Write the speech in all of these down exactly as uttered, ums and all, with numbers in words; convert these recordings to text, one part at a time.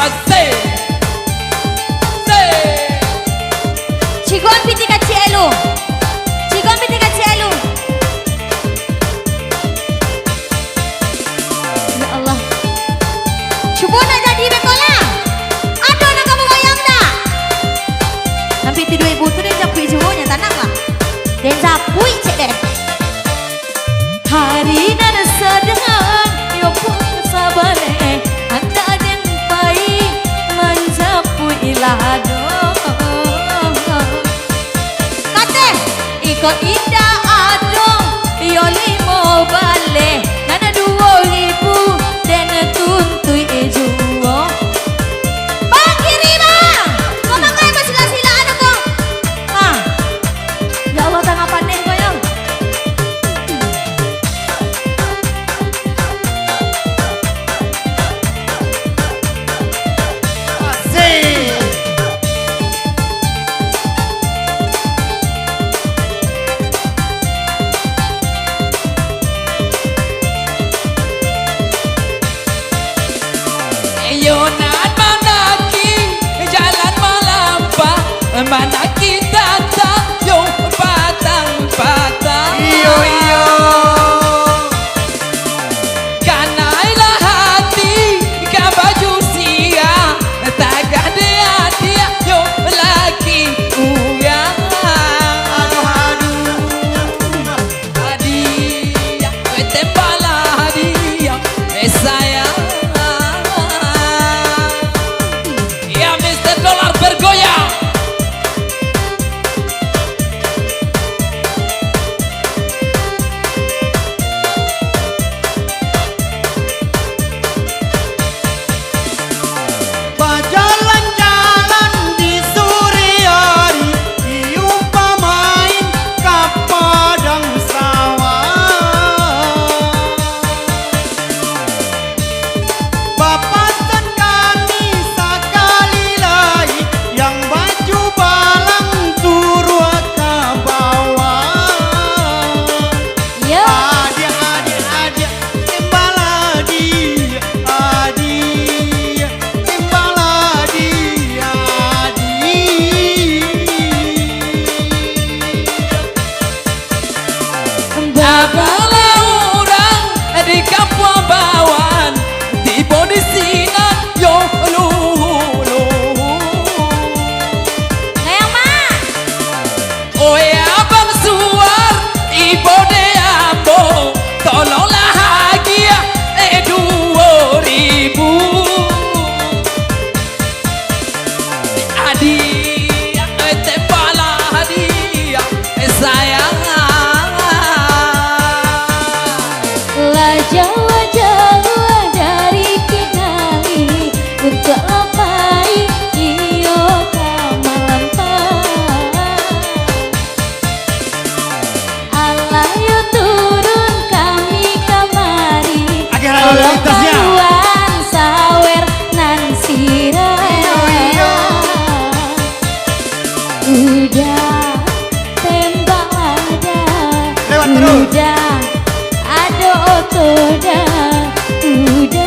Asik. Asik. Cigoan pitih kacik elu. Cigoan pitih kacik elu. Ya Allah. Cubo nak jadi beko lah. Ado nan ka bagoyang ndak? Sampai tu duo ribu tu den japuik juo nyo, tanang lah. Den japuik cek deh. Hari nan sadang, iyo pun sabaleh, andak den pai manjapuik lado. Kateh, iko indak ado, iyo limo baleh, nan duo ribu den tuntuik juo. Bang, kiri, Bang! Kau mangkai basila-silaan ko? Ha. Ya Allah, tangah paneh ko yo. Asik. Iyo nan manaki jalan malampah, manaki tatang yo patang-patang. Iyo, iyo. Kanailah hati ka baju sia, tagah dek adiak yo laki urang. Aduh, aduh. Hadiah, eh, tembalah hadiah, eh, sayang. Ya, Mister Dolar bergoyang. Bajalan-jalan di sore hari, diumpamain ka padang sawah. Bapasan kami sakali lai, yang baju balang turuah ka bawah. Yo. Adiak, adiak, adiak, tembalah hadiah, adiak, tembalah hadiah, adiak. Babalah urang di kampuang Bawan, tibo di sinan yo luhu-luhu. Goyang, Mak. Oi Abang Suar, ibo de ambo, tolonglah agiah, eh, duo ribu. Hadiah, eh, tembalah hadiah, eh, sayang. Lah jauah-jauah dari Kinali, untuak lampai iyo ka malampah. Alah yo turun kami kamari, agiah lalu lintasnyo. Tolong paruan sawer nan sirah. Iyo, iyo. Udah tembak dah. Lewat terus. Udah ado oto dah. Udah.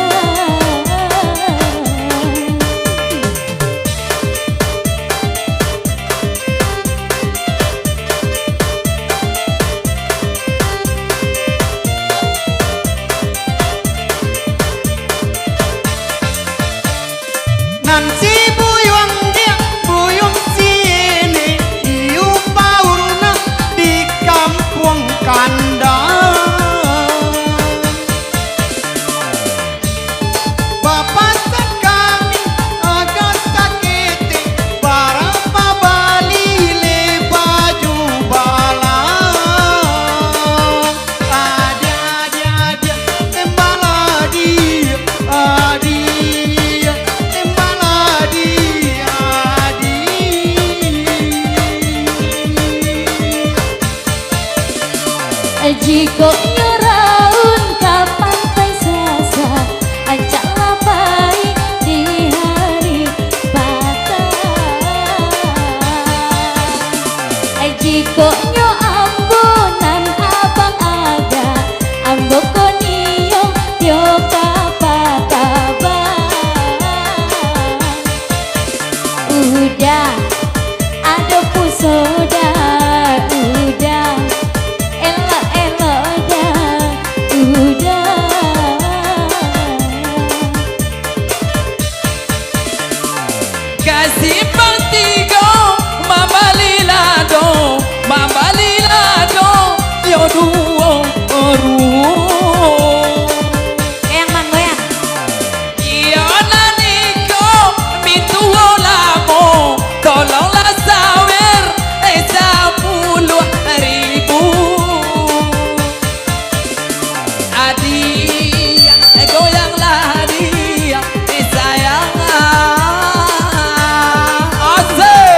Nan si buyuang diak, buyuang si ene, iyu paurna di kampuang kandang. Bapasan kami agak saketek, barapa bali le baju balang. Adiak, adiak, adiak, tembalah hadiah, adiak, tembalah hadiah. Soda uda, elok-elok ja uda. Ka simpang tigo, mambali lado, mambali lado, yo duo ruo. Goyang, Bang, goyang. Iyo nan iko, mintuo lamo, tolonglah sawer, eh, sapuluah ribu. Adiak, goyanglah adiak, eh, sayang. Asik.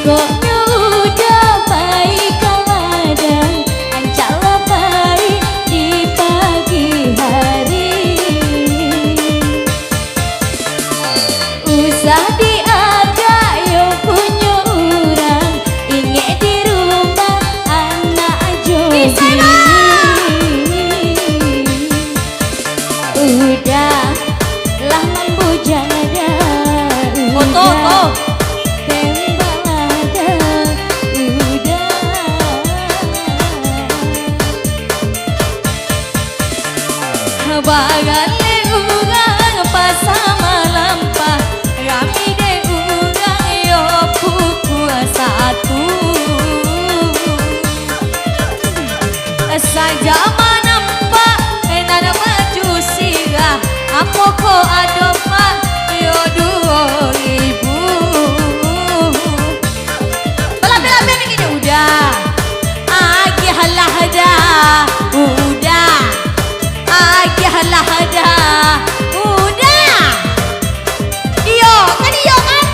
Kok nyo udah pai ka ladang, ancak lah pai di pagi hari. Usah diajak yo punyo urang, ingek di rumah anak jo Ih, bini. Udah lah mambujang dah, Oto, udah. Oto. Tembak lah dah, udah. Bagaleh urang Pasa Malampah, rami dek urang yo pukua satu. Saja manampak nan maju sirah, apo ko ado, Pak, yo duo ribu. Balapeh-lapeh ni kini udah. Agiah lah dah, udah. Agiah lah dah, udah. Iyo, kan iyo, kan?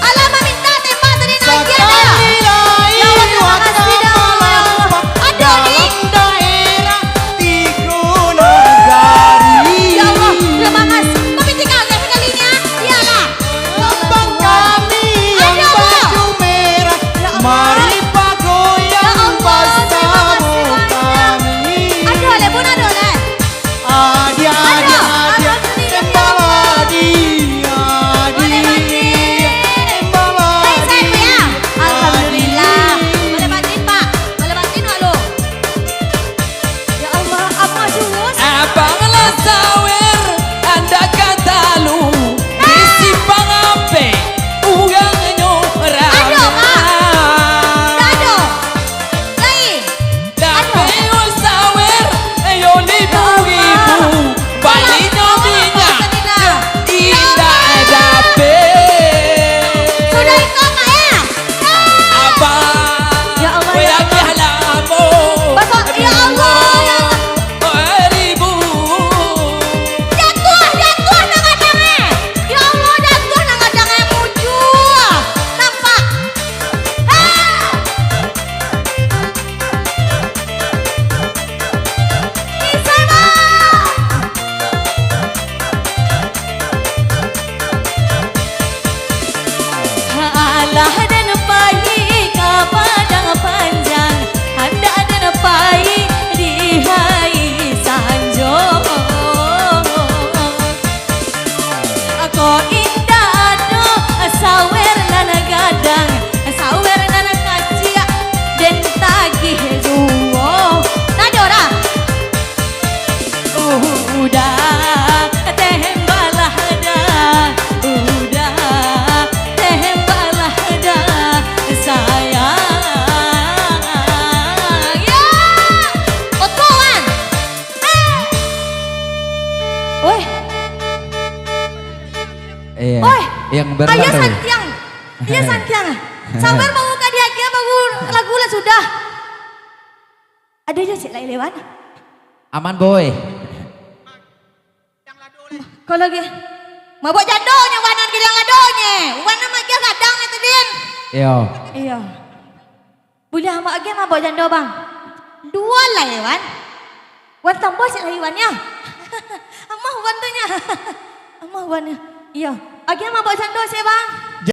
Alah, maminta tembak tadi, nak agiah dah. Sakali lai. Ya Allah, terima kasih dah, ya Allah. Ado ni. Dalam daerah tigo nagari. Ya Allah, terima kasih. Tapi tiga agiah sakali ni, ah. Iyolah. Lambang kami yang Ado, Allah. Baju merah, Ya Allah. Mari pagoyang Ya Allah, terima kasih basamo banyak. Kami. Ado, leh, pun ado, leh. Adia, adia, adia, tembala dia, adia, tembala dia. Alhamdulillah. Boleh batin, Pak. Boleh batin, Pak, lo. Ya Allah, apa jurus? Abang lah sawer, anda kata lu, di simpang ape, urangnyo ramai. Ado, Pak. Ado. Lain. Tapi sawer, yo ribu-ribu, balinyo minyak, indak dapek. Sudah itu, Mak, ya? Abang, ya Allah, ya Allah. Lamo, Basok, ya Allah, ya Allah. Ribu. Jatuah, jatuah nan gadang, eh. Ya Allah, jatuah nan gadang, eh, mujua. Nampak. Ah! Alah den pai ka Padang Panjang, handak den pai di hari sanjo. Ko indak ado sawer nan gadang, sawer nan kaciak, den tagih juo. Nah, ado dah. Udah, tembaklah dah. Udah, tembaklah dah, sayang. Ya. Oto, wan. Oi. Iya. Oi. Yang berlalu. Ayo santiang. Iya santiang. Sabar, mau ka diagiah, baru lagu lah sudah. Ado juo ciek lai, wan. Aman, boy. Kalau ge, mabok jandonyo, wan, nan bilang adonyo. Wan nan magiah gadang itu, Din. Iyo. Iyo. Buliah ambo agiah mabok jando, Bang? Duo lai, wan. Wan tambah ciek lai, wan, yo. Amah wan tu nyo. Amah wan nyo. Iyo. Agiah mabok jando ciek, Bang.